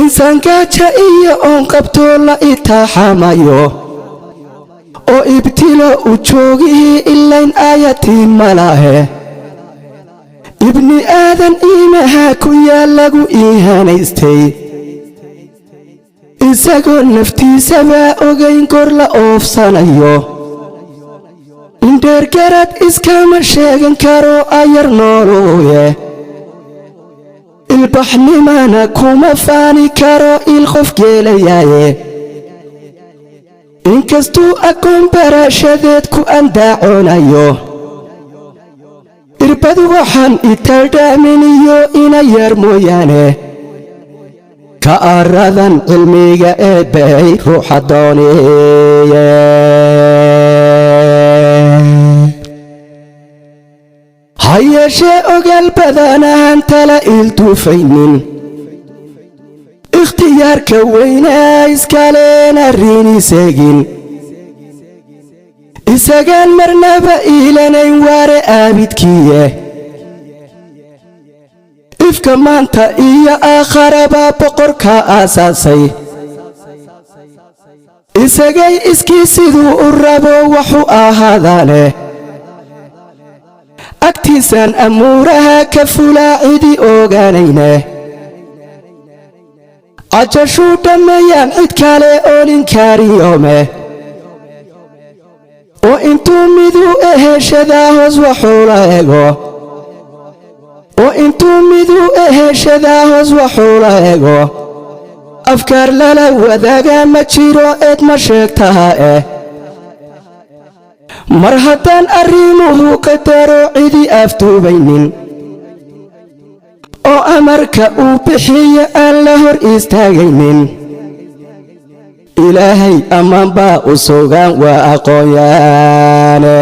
Insaan gaaja iyo oon qabtoo la itaaxamayo oo ibtilo u joogihii ilayn aayatiin malahe. Ibni aadan iimaha ku yaal lagu iihanaystay, isagoo naftiisaba ogayn goor la oofsanayo. Indheergarad iskama sheegan karo ayar nooluuye, ilbaxnimana kuma faani karo il qof geelayaaye. Inkastuu aqoon barashadeed ku andaaconayo, irbad waxaan italdhaaminiyo ina yar mooyaane. Ka aradan cilmiga eebbay ruuxa dooniye, ha yeeshee ogaal badanahan tala ilduufaynin. Ikhtiyaarka weynaa iskaleen arrin isegin, isagaan marnaba iilanayn waare aabidkiiye. Ifka maanta iyo aakharaba boqorka aasaasay, isagay iskii siduu u rabo waxu ahaadaane. Agtiisaan amuuraha ka fulaa cidi ogaanayne, cajashuu dhammeeyaan cid kale oolinkaariyoome. Oo intuu miduu eheshadaa hoos waxuula ego, oo intuu miduu eheshadaa hoos waxuula ego, afkaar lala wadaaga ma jiro eed ma sheegtaha eh. Mar haddaan arrimuhu qadaro cidi afduubaynin, oo amarka uu bixiyo aan la hor istaagaynin, Ilaahay ammaan baa u sugan waa aqoonyaane.